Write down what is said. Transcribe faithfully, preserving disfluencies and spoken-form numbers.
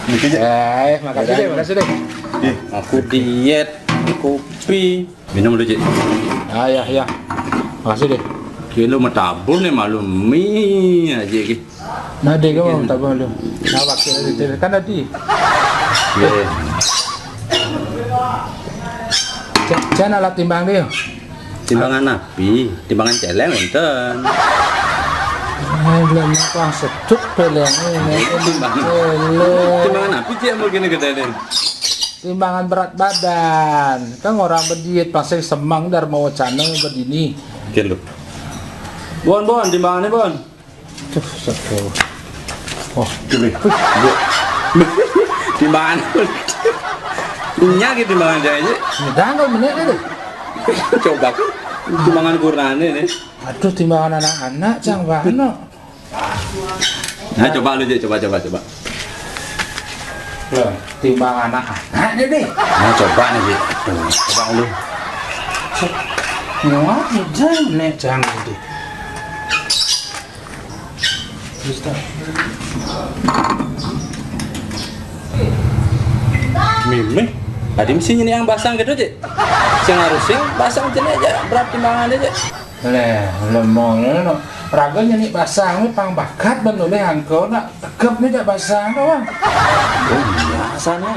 Niki, Cek. Eh, makasih deh, makasih deh. Ih, aku diet, kopi. Minum dulu, Cek. Ah, ya, ya. Makasih deh. Kilo mau tabung nih, malu mie aja, ki. Nah, deh, kamu tabung lu. Nah, wakil di T V kan tadi. Iya. Cek, cek alat timbang dia. Timbangan api, timbangan celeng wonten. Eh, belum apa seduk beleng ini. Timbangan. Belum. Timbangan api, Cek, mau gini gede nih. Timbangan berat badan. Kan orang berdiet pasti semang dar mau caneng berdini. Kilo. Bon, Bon, timbangannya, Bon. Tuh, satu. Oh, pilih. Timbangan. Nya gitu timbangan saya aja. Udah nggak menit itu. Coba kan. Timbangan kurane nih. Aduh, timbangan anak-anak, cang, Pak. No. Nah, coba lu, Cek. Coba, coba, coba. Loh, timbangan anak-anak nih, deh. Nah, coba nih, Cek. Tuh, coba lu. Nyawa udah nek, cang, deh. Mimih, tadi mesti nyeni yang basang gitu, Cek. Sing harus sing basang jenis aja, berat timbangan aja. Leh, lemong, no. Raga nyeni basang, ini pang bakat ben oleh angko, nak tegep nih jak basang doang. Oh iya, asalnya.